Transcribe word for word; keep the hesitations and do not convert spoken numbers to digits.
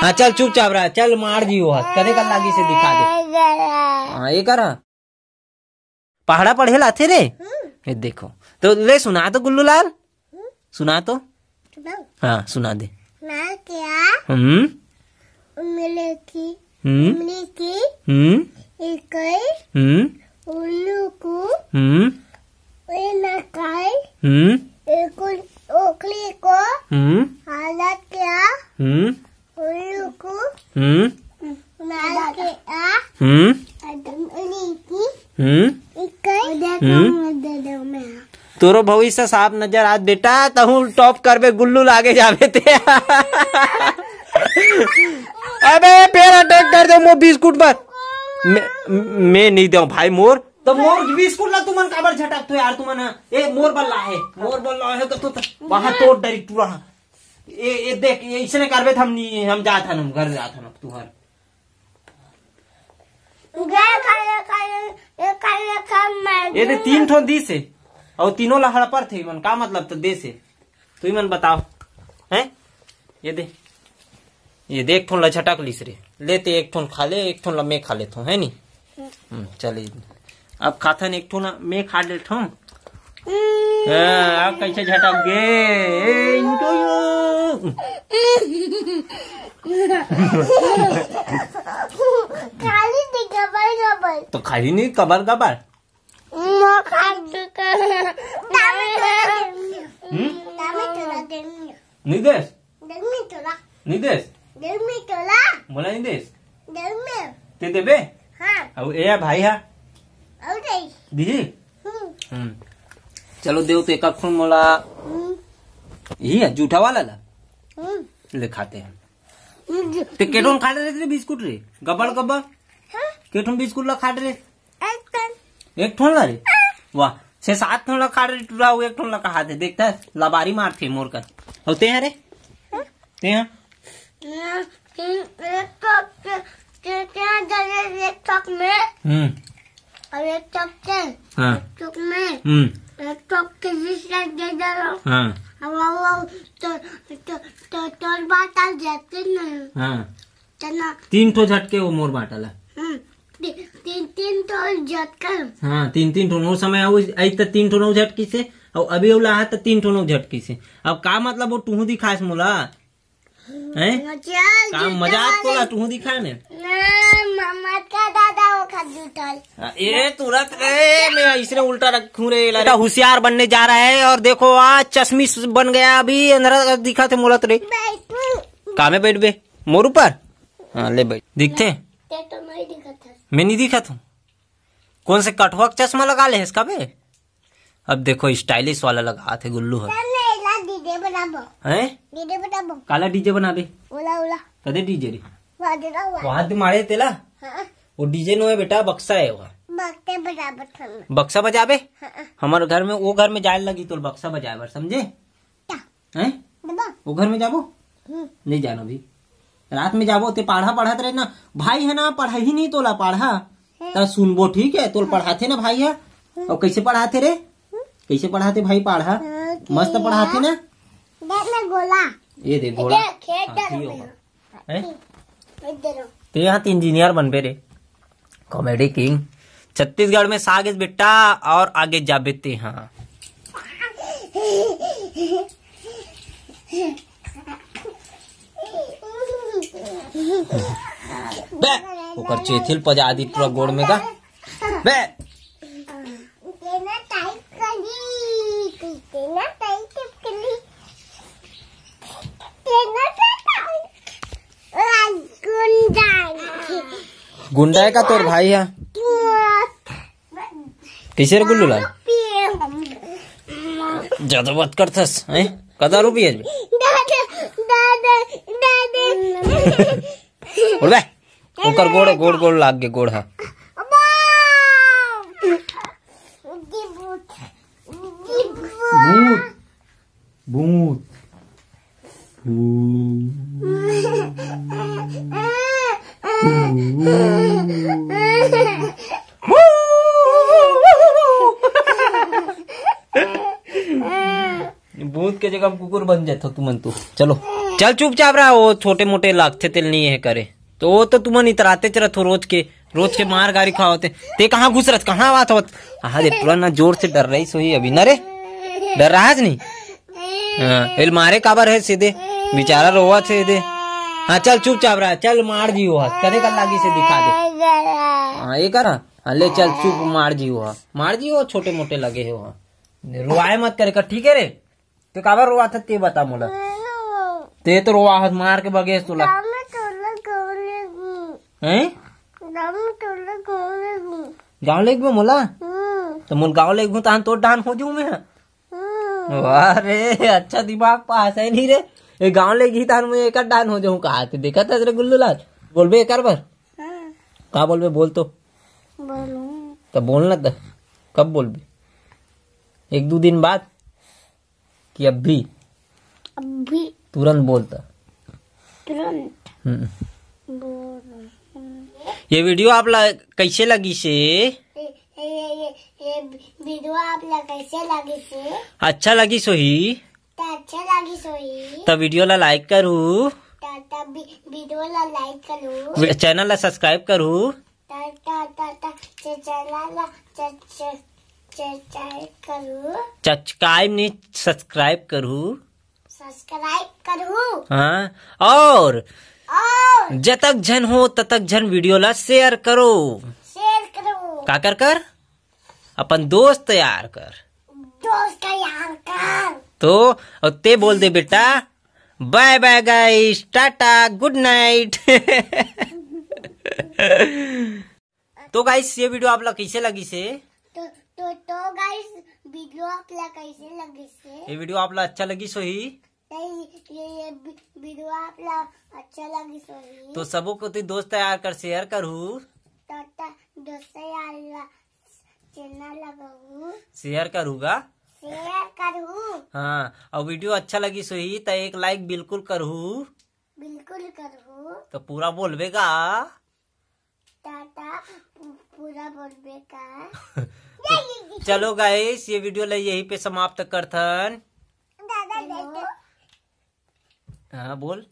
हाँ, चल चुपचाप रह, चल मार जी वो, कदे कर लागी से दिखा दे। हाँ, ये कर। पहाड़ा पढ़े लाथे रे। हम्म। ये देखो, तो ले सुना तो गुल्लू लाल, हम्म। सुना तो। सुनाओ। हाँ, सुना दे। ना क्या? हम्म। उमले की, हम्म। उमली की, हम्म। इकई, हम्म। उल्लू को, हम्म। ए नकाई, हम्म। एकुल, ओकली को, हम्म। हालत क्या? हम्म। उल्लू को, हम्म। ना क्या? हम्म। उमली की, हम्म। इकई, हम्म। दे दो मैं। तोरो भविष्य साफ नजर आत बेटा, तहूँ टॉप करबे, गुल्लू लागे जाबे ते। अबे फेर अटैक कर दे मो बिस्कुट पर। मैं, मैं नहीं दो भाई मोर। तो मोर बिस्कुट ला तुमन काबर झटक तो यार तुमन? ए मोर बल्ला है, मोर बल्ला है तो, तो, तो वहाँ तोड़ डरी टूरा। ए, ए देख, ए इसने करबे त हम नहीं, हम जात हन, हम घर जात हन अब तुहर। ये दे तीन ठो दिस हे, अउ तीनों ला हड़पर थे मन, का मतलब तो देस हे, तुही मन बताओ, हैं? ये दे, ये दे, एक ठोन ला झटक लिस रे, ले ते एक ठोन खा ले, एक ठोन ला मैं खा लेथों, है नी? हम्म, चल, ये अब खाथन एक ठोन, मैं खा लेथों। हाँ, अब कैसे झटक गे? ए, इनको यो। खाली दे गबर गबर। तो खाली नहीं, कबर गबर। मैं खा चुका। दामे तोला देनी। हम्म? दामे तोला देनी। नहीं देस? देनी तोला। नहीं देस? देनी तोला। बोला नहीं देस? देनी। ते देबे? हाँ। अब ए भाई हा। और दे। दिही? हम्म। हम्म। चलो देव तो एक ठोन मोला। हम्म। यही है जूठा वाला ला। हम्म। ले खाते हैं। हम्म। ते के ठोन खा रहे रे बिस्कुट रे? गबड़ गबड़। हाँ? के ठोन बिस्कुट ला खा रहे? एक ठन। एक ठोन ला रे? वाह, छह सात ठोन ला खा रहे टूरा, वो एक ठोन ला कहा थे, देखता है, लबारी मार थे मोर कर। होते हैं रे? ते हैं? हम्म, एक ठोक के, के, के जले एक ठोक में। हम्म। और एक ठोक के, हाँ। एक ठोक में। हम्म। एक ठोक के जिस साइड दे दे रहा हूँ। हाँ। अब वो, वो, तो, तो, तो, तोर बात आ जाते ना। हाँ। तना। तीन ठो झटके वो मोर बाटा ला। हम्म, ती-, तीन, तीन ठो झटका। हाँ, तीन, तीन ठो। वो समय आऊ, आई त तीन ठो नौ झटकी से, और अभी उला त तीन ठो नौ झटकी से। अब का मतलब वो टूहू दिखास मोला? हैं? मजाल का जूठा मजाक वाले। तोला टूहू दिखा ने? ना, मम्मा का दादा वो खा जूठल। हाँ, ए तुरंत रे, मैं इसने उल्टा रखूं रे, बेटा होशियार बनने जा रहा है। और देखो आज चश्मिश बन गया, अभी अंधरा दिखा थे मोला तो रे। बैठू। का में बैठ बे? मोर ऊपर? हाँ, ले बैठ। दिखथे? ते तो नहीं दिखत हस। मैं नहीं दिखत हूँ। कौन से कठवा के चश्मा लगा ले हस का बे? अब देखो, स्टाइलिश वाला लगा थे गुल्लू हर। चल, ले ला, डीजे बनाबो। हैं? डीजे बनाबो। काला डीजे बनाबे? ओला, ओला। कदे डीजे रे? वाह, दे रहा, वाह। वहाँ ते मारे तेला? हाँ। वो डीजे नो है बेटा, बक्सा है वहाँ। बक्से बजाबो थोड़ा। बक्सा बजाबे? हाँ। हमारे घर में, वो घर में जाए लगी तो बक्सा बजाए बर, समझे? क्या? हैं? दबा। वो घर में जाबो? हम्म। नहीं जानो भी। रात में जाबो, ते पाढ़ा पढ़त रहे ना। भाई है ना, पढ़ा ही नहीं तोला पाढ़ा। हम्म। त सुनबो, ठीक है? तोल पढ़ाथे ना भाई है। हम्म। और कैसे पढ़ाथे रे? हम्म। कैसे पढ़ाथे भाई पाढ़ा? हाँ, मस्त ठीक पढ़ाथे है। ना? देख ना गोला। ये दे गोला। देख, खेत हाँ, डर ठीक में। होगा। हैं? इधर आओ। ते यहाँ ते इंजीनियर बनबे रे। Comedy king. छत्तीसगढ़ में सागे बेटा और आगे जाबे ते हाँ। बे, ओकर चेथिल पजा दी पूरा गोड़ में का। बे। तेना टाइट करी, तेना टाइट करी, तेना टाइट। गुंडा है का तोर भाई है? कैसे रे गुल्लू लाल? ज्यादा बात करथस, हैं? कदा रुपये? दादा, दादा, दादा। बोल बे। ओकर गोड़, गोड़, गोड़ लाग गे, गोड़ हा। अब्बा! भूत। भूत। भूत। भूत। भूत के जगह कुकुर बन जाथो तुमन तो। चलो। चल चुपचाप रहा, वो छोटे मोटे लागथे तेल नहीं है करे। तो वो तो तुमन इतराते च रथो रोज के, रोज के मार गारी खावते। ते कहाँ घुस रथ, कहाँ आवत होत? हाँ रे, पूरा ना जोर से डर रही सोही अभी ना रे, डर रहा नहीं। हाँ, एल मारे काबर है सीधे, बेचारा रोवत है सीधे। हाँ चल चुपचाप रहा, चल मार जी हो, करे कर लागी से दिखा दे। हाँ ये कर, हाँ ले चल चुप, मार जी हो, मार जी हो, छोटे मोटे लगे हो। हाँ। रोवाए मत करे कर, ठीक है रे? तो काबर रोवा था ते बता मोला। ते तो रोवा हस मार के बगेस तोला। गाँव में तोला गाँव ले गूँ। हैं? गाँव में तोला गाँव ले गूँ। गाँव ले गूँ मोला? हम्म। तो मोल गाँव ले गूँ तहन तोर डान हो जाऊँ मैं। हम्म। वाह रे, अच्छा दिमाग पास है नहीं रे। ये गाँव ले गई तहन मैं एक डान हो जाऊँ कहा थे। देखा था तेरे गुल्लू लाल? बोलबे एक बार। हाँ। का बोलबे बोल तो। बोलूँ। तो बोलना तो। कब बोलबे? एक दो दिन बाद? कि अभी? अभी। तुरंत बोलता। तुरंत। हम्म। बोल। ये वीडियो आप ला कैसे लगी से? ये, ये, ये, ये वीडियो आप ला कैसे लगी से? अच्छा लगी सोही। तो अच्छा लगी सोही। तो वीडियो ला लाइक करू। तो, तो वी-, वीडियो ला लाइक करू। वी-, चैनल ला सब्सक्राइब करू। टा, टा, टा, टा, चे, चला ला, चे, चे, चे, चे, करू। चचकाइब नहीं, सब्सक्राइब करू। सब्सक्राइब करू। हाँ, और और जतक झन हो, ततक झन वीडियो ला शेयर करो। शेयर करो। का कर कर? अपन दोस्त यार कर। दोस्त यार कर। तो, और ते बोल दे बेटा, बाय बाय गाइस, टाटा, गुड नाइट। तो गाइस, ये वीडियो आप ला कैसे लगी से? तो, तो, तो गाइस, वीडियो आप ला कैसे लगी से? ये वीडियो आप ला अच्छा लगी सोही? नहीं, ये, ये वी-, वीडियो आप ला अच्छा लगी सोही। तो सबो कोती दोस्त यार कर शेयर करहू। तो, तो दोस्त यार ला चैनल लगाऊ। शेयर करहू गा। शेयर करहू। हाँ, और वीडियो अच्छा लगी सोही तो एक लाइक बिल्कुल करहू। बिल्कुल करहू। तो पूरा बोलबे गा। टाटा, पू-, पूरा बोलबे का। तो चलो गाइस, ये वीडियो ला यहीं पे समाप्त करथन। दादा, हेलो। हाँ, बोल।